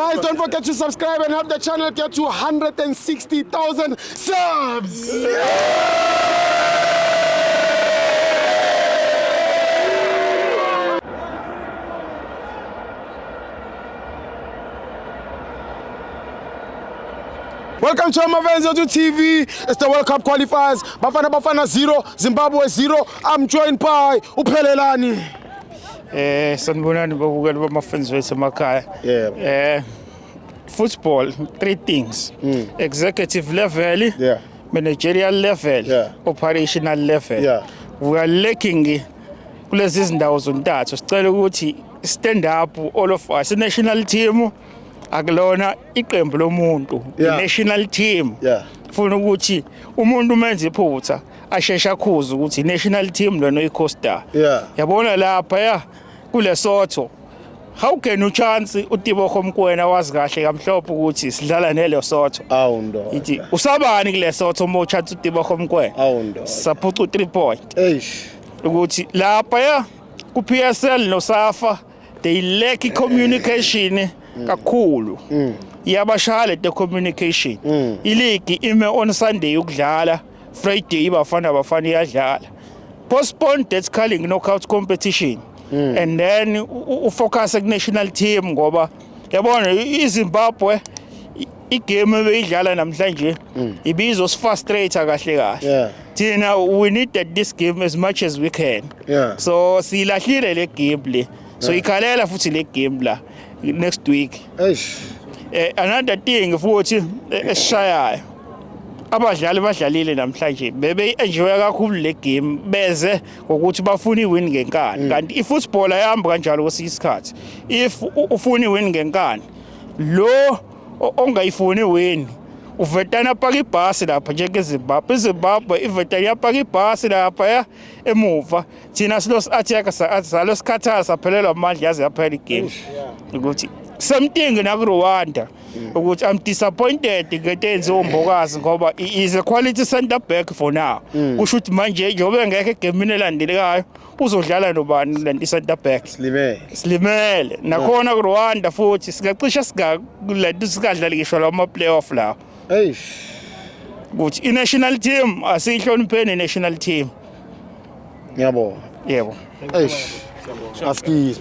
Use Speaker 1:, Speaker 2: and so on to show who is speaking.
Speaker 1: Guys, don't forget to subscribe and help the channel get to 160,000 subs. Welcome to Amavenza to TV. It's the World Cup qualifiers. Bafana Bafana 0, Zimbabwe 0. I'm joined by Uphelelani.
Speaker 2: Sanibonani babukeli bama-fans wethu emakhaya.
Speaker 1: Yebo.
Speaker 2: Football, three things. Executive level,
Speaker 1: Yeah.
Speaker 2: managerial level,
Speaker 1: Yeah.
Speaker 2: operational level.
Speaker 1: Yeah.
Speaker 2: We are lacking kulezi zindawo zontathu. Sicela ukuthi stand up all of us. National team akulona iqembu lomuntu.
Speaker 1: Yeah.
Speaker 2: National team.
Speaker 1: Yeah.
Speaker 2: Funa ukuthi umuntu menze iphutha asheshe akhuze ukuthi national team lona uyi-costa.
Speaker 1: Yeah.
Speaker 2: Yabona lapha ya kuLesotho. How can you chance uTeboho Mokoena wazi kahle kamhlophe ukuthi sidlala neLesotho?
Speaker 1: Awu ndoda.
Speaker 2: Ithi usabani kuLesotho uma uchance uTeboho Mokoena?
Speaker 1: Awu ndoda.
Speaker 2: Saphuca u3 point.
Speaker 1: Eish.
Speaker 2: Ukuthi lapha ya ku PSL no SAFA they lack communication kakhulu. Iyabashaya le communication. Ileague ime on Sunday ukudlala, Friday iBafana Bafana iyadlala. Postpone that Carling knockout competition. And then ufocus ku national team ngoba yabona iZimbabwe igame ebeyidlala namhlanje ibizosifrustrate kahle kahle. Thina we needed this game as much as we can. So silahlile le game le. So ikhalela futhi le game la next week.
Speaker 1: Eish.
Speaker 2: Another thing futhi esishayayo. Abadlali badlalile namhlanje bebe enjoy kakhulu le game beze ngokuthi bafuna iwin ngenkani, kanti ifootball ayihamba kanjalo kwesinye isikhathi. If ufuna iwin ngenkani, lo ongayifuni iwin uvetana apaka ibhasi lapha njengeZimbabwe. IZimbabwe ivetana iyapaka ibhasi lapha ya emuva, thina silo si-attack salo sikhathala saphelelwa amandla yaze yaphela igame. Ukuthi same thing nakuRwanda, ukuthi I'm disappointed ngento eyenziwa uMbokazi ngoba he is a quality center back for now. Kusho ukuthi manje njengoba engekho egemini elandelekayo uzodlala nobani lento center back?
Speaker 1: Slimele.
Speaker 2: Silimele nakhona kuRwanda futhi singacisha singalento singadlali ngisho lawa playoff lawo.
Speaker 1: Eish.
Speaker 2: Ukuthi i-national team asiyihlonipheni i-national team.
Speaker 1: Ngiyabonga.
Speaker 2: Yebo.
Speaker 1: Eish. Askies.